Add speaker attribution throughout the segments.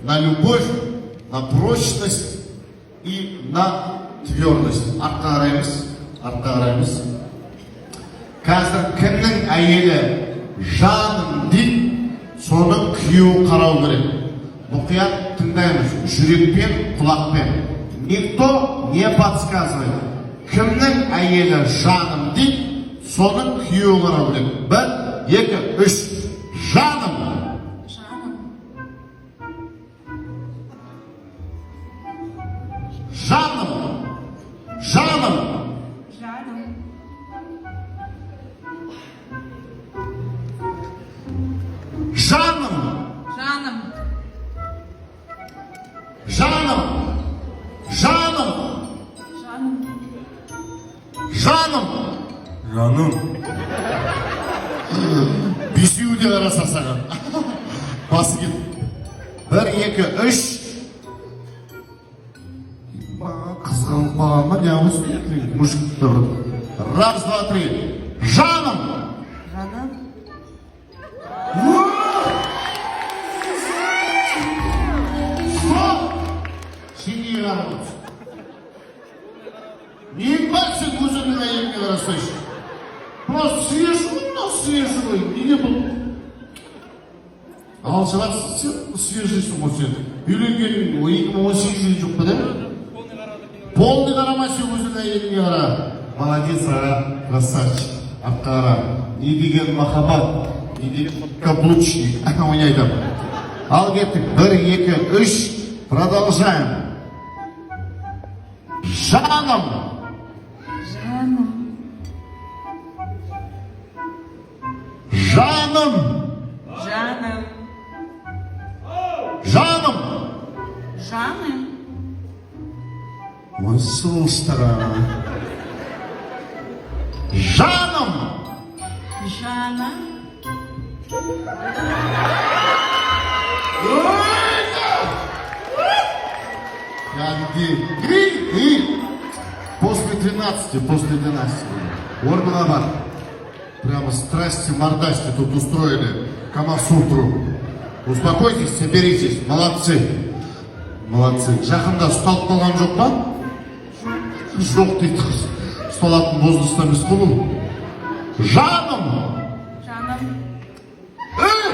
Speaker 1: На любовь, на прочность и на твердость. Артқа қараймыз, артқа қараймыз. Қазір кімнің әйелі «жаным» дейді, соның күйеуі қарау керек. Мұқият тыңдаймыз, жүрекпен, құлақпен. Никто не подсказывает. Кімнің әйелі «жаным» дейді, соның күйеуі қарау керек. Бір, екі, үш. Жаным!
Speaker 2: Жаным.
Speaker 1: Жаным! Жаным!
Speaker 2: Жаным.
Speaker 1: Жаным!
Speaker 2: Жаным.
Speaker 1: Жаным! Жаным!
Speaker 2: Жаным.
Speaker 1: Жаным!
Speaker 3: Жаным.
Speaker 1: Бесеуі де қараса саған. Басы кетіп. Бір, екі, үш. Қызғанып қалған ба? Неғып мужик тұр. Раз, два, три. Жаным!
Speaker 2: Жаным.
Speaker 1: Стоп! Сен неге қарап отырсың? Нең бар, сен өзіңнің әйеліңе қарасайшы? Мынау свежий ғой, мынау свежий ғой. Неге бұл? Ал шығарсың, сен свежийсің ғой сен. Үйленген 2018 жоқ па, да? Полный қарама, сен өзіңнің әйеліңе қара. Молодец, аға, красавчик. Артқа қара. Не деген махаббат, не деген каблучник. Ойнайды. Ал кеттік. Бір, екі, үш. Продолжаем. Жаным!
Speaker 2: Жаным.
Speaker 1: Жаным!
Speaker 2: Жаным.
Speaker 1: Жаным!
Speaker 2: Жаным.
Speaker 1: Ой, сволочь. Жаным!
Speaker 2: Жаным.
Speaker 1: Ой, кәдімгідей. И, после 13, после 12. Орныңа бар. Прямо страсти мордасти тут устроили. Камасутру. Успокойтесь, соберитесь. Молодцы. Молодцы. Жақында ұсталып қалған жоқ па? Жоқ дейді қыз. Ұсталатын возраст емес қой бұл. Жаным!
Speaker 2: Жаным.
Speaker 1: Эй!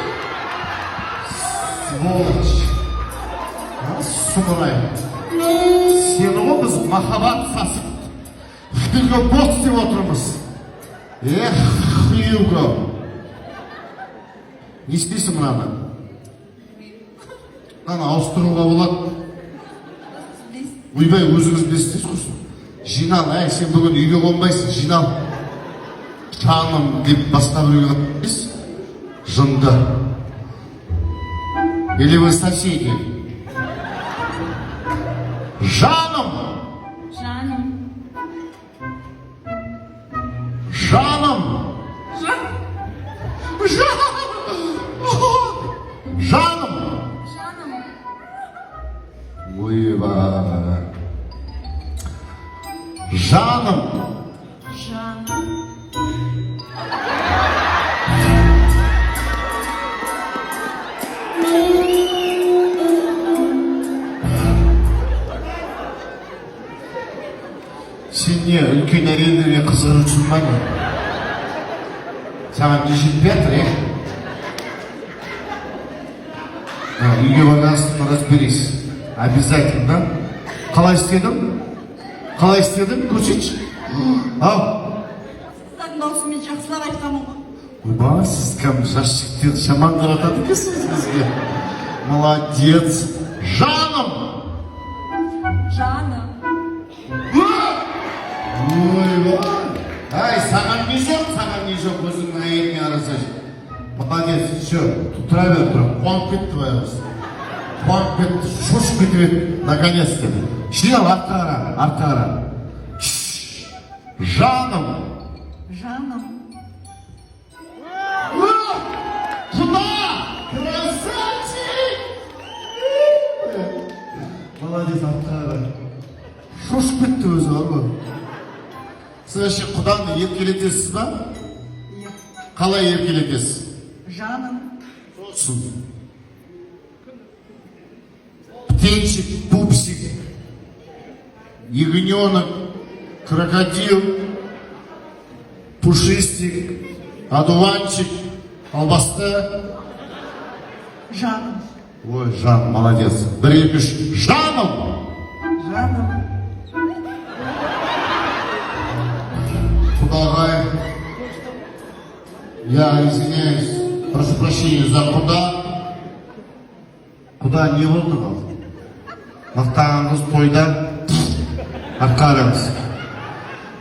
Speaker 1: Сволочь! А, сұмырай. Сені ғой біз махаббат сасып Хьюго Босс деп отырмыз. Эх, Хьюго. Не істейсің мынаны? Мынаны ауыстыруға болады. Ойбай, өзіңіз білесіз дейсіз ғой. Жинал, әй, сен бүгін үйге қонбайсың, жинал. «Жаным» деп басқа біреуге қарайсыз. Жынды. Или вы соседи? Жаным!
Speaker 2: Жаным.
Speaker 1: Жаным! Жаным! Жаным!
Speaker 2: Жаным.
Speaker 1: Ойбай. Жаным!
Speaker 2: Жаным.
Speaker 1: Сен не, үлкен әйелдерге қызығып жүрсің ба, не? Саған не жетпей жатыр, е? А, үйге барғасын разберись. Обязательно. Қалай істедің? Қалай істедің? Көрсетші. Ау.
Speaker 4: Қыздардың даусымен жақсылап айтқанмын ғой.
Speaker 1: Ойбай, сіз кәдімгі жас жігіттерді жаман қаратады екенсіз бізге. Молодец. Жаным!
Speaker 2: Жаным.
Speaker 1: Ойбай. Әй, саған не жоқ, саған не жоқ, өзіңнің әйеліңе қарасайшы. Молодец, все, тұра бер, тұра. Қуанып кетті байғұс. Қуанып кетті, шошып кетіп еді, наконец-то. Жинал, артқа қара, артқа қара. Шш. Жаным!
Speaker 4: Жаным.
Speaker 1: Құда! Красавчик! Молодец, артқа қара. Шошып кетті өзі бар ғой. Сіз вообще құданы еркелетесіз ба?
Speaker 4: Иә.
Speaker 1: Қалай еркелетесіз?
Speaker 4: Жаным.
Speaker 1: Сосын. Птенчик, пупсик, ягненок, крокодил, пушистик, одуванчик, албасты.
Speaker 4: Жаным.
Speaker 1: Ой, Жан, молодец. Бір, екі, үш. Жаным!
Speaker 4: Жаным.
Speaker 1: Құдағай. Я извиняюсь, прошу прощения за құда. Құда, не болды мынау? Мақтаған қыз тойда. Артқа қараңыз.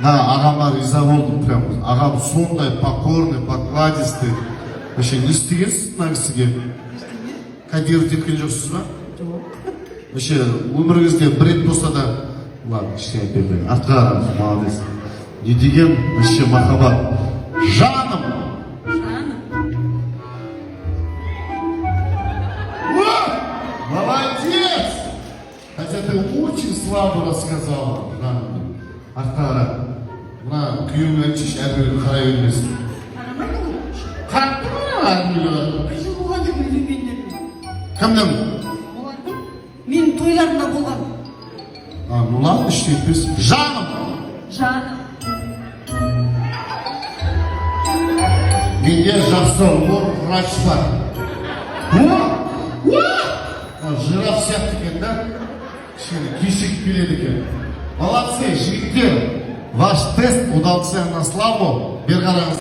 Speaker 1: Мына ағама риза болдым прям. Ағам сондай покорный, покладистый. Вообще не істегенсіз мына кісіге? Кодировать еткен жоқсыз ба?
Speaker 4: Жоқ.
Speaker 1: Вообще өміріңізде бір рет болса да. Ладно, ештеңе айтпай ақ қояйын. Артқа қараңыз, молодец. Не деген вообще махаббат! Жаным!
Speaker 2: Жаным.
Speaker 1: О, молодец! Хотя ты очень слабо рассказала. Жаным. Артқа қара. Мына күйеуіңе айтшы, әрбіреуге қарай бермесін.
Speaker 4: Қарамайды ғой.
Speaker 1: Қарап тұр ма әрбіреуге?
Speaker 4: Бір жыл болған жоқ үйленгендеріне.
Speaker 1: Кімнің?
Speaker 4: Олардың менің тойларымда болған.
Speaker 1: А, ну ладно, ештеңе етпес. Жаным!
Speaker 2: Жаным.
Speaker 1: Менде жақсы лор врач бар. О! О! А, жираф сияқты екен да? Кішкене кешігіп келеді екен. Молодцы, жігіттер. Ваш тест удался на славу. Бері қараңыз.